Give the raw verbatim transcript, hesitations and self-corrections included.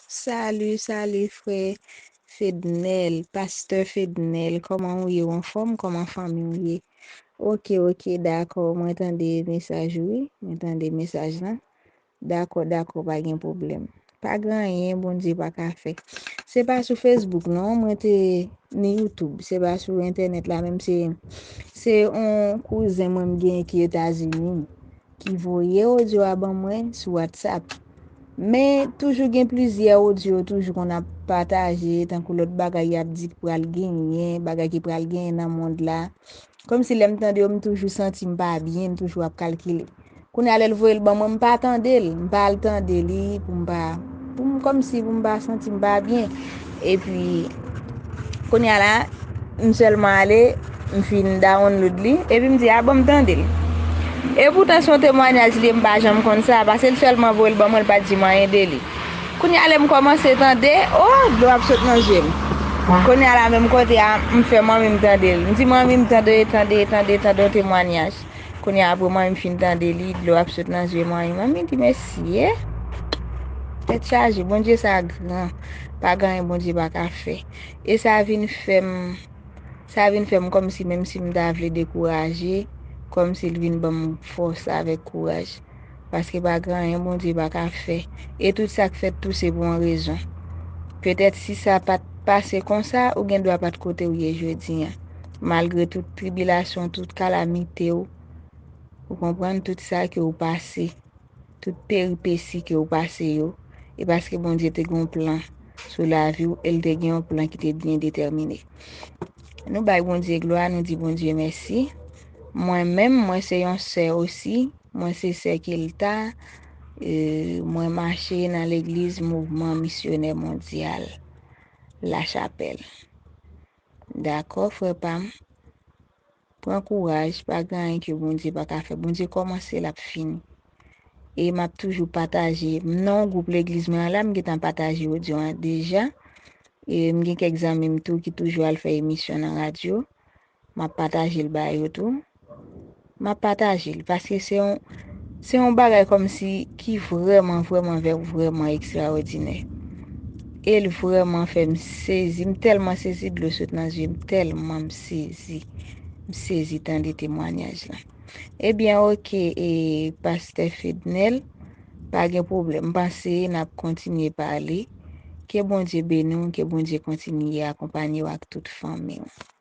Salut, salut, frè Fednel, pastè Fednel, kòman ou ye? Ou anfòm? Kòman fanmi w ye? Ok, ok, dakò, mwen tande mesaj ou, wi, mwen tande mesaj lan. Dakò, dakò, pa gen pwoblèm. Pa gen anyen Bondye pa ka fè. Se pa sou Facebook, non, mwen te ni YouTube. Se pa sou entènèt la, menm se, se yon kouzen mwen m gen ki Etazini ki voye odyo a ban mwen sou WhatsApp. Men toujou gen plizyè odyo toujou konn ap pataje, tankou lòt bagay y ap di k pral genyen, bagay ki pral genyen nan mond la. Kòmsi lè m tande yo, m toujou santi m pa byen, m toujou ap kalkile. Kounye a lè l voye l ban mwen, m pa tande l, m pa al tande li pou m pa, pou m, kòmsi pou m pa santi m pa byen. Epi, kounye a la, m sèlman ale, m fin download li, epi m di, a bon, m tande l. E poutan se yon temwanyaj li ye, m pa janm konn sa, paske l sèlman voye l ban mwen, l pa t di m anyen de li. Kounye a lè m kòmanse tande, o, dlo ap sot nan je m. Kounye a la menm kote a, m fè manmi m tande l. M di, manmi m tande, tande, tande, tande yon temwanyaj. Kounye a apre manmi m fin tande li, dlo ap sot nan je manmi. Manmi di, mesye, tèt chaje, Bondye sa gran, pa gen anyen Bondye pa ka fè. E sa vin fè m, sa vin fè m kòmsi menm si m ta vle dekouraje, kòmsi l vin ban m fòs avèk kouraj. Paske pa gen anyen Bondye pa ka fè. E tout sa k fèt tou se pou yon rezon. Petèt si sa pa t pase konsa, ou gen dwa pa t kote w ye jodi a. Malgre tout tribilasyon, tout kalamite w, ou konprann, tout sa ke w pase, tout peripesi ke w pase yo, e paske Bondye te gen yon plan sou lavi w, e l te gen yon plan ki te byen detèmine. Nou bay Bondye glwa, nou di Bondye mèsi. Mwen menm, mwen se yon sè osi, mwen se sè Kelta, e, mwen mache nan legliz Mouvman Misyonè Mondyal, Lachapèl. Dakò, frè pa m. Pran kouraj, pa gen anyen ke Bondye pa ka fè. Bondye kòmanse, l ap fini. E m ap toujou pataje. M nan yon gwoup legliz mwen an la, m gentan pataje odyo an deja. E m gen kèk zanmi m tou ki toujou al fè emisyon nan radyo. M ap pataje l ba yo tou. M ap pataje l, paske se yon, se yon bagay kòmsi ki vrèman, vrèman, vrè-, vrèman ekstraòdinè. E l vrèman fè m sezi. M tèlman sezi, dlo sot nan zye m, tèlman m sezi. M sezi tande temwanyaj lan. Ebyen, oke, e pastè Fednel, pa gen pwoblèm. M panse n ap kontinye pale. Ke Bondye beni w, ke Bondye kontinye akonpanye w ak tout fanmi w.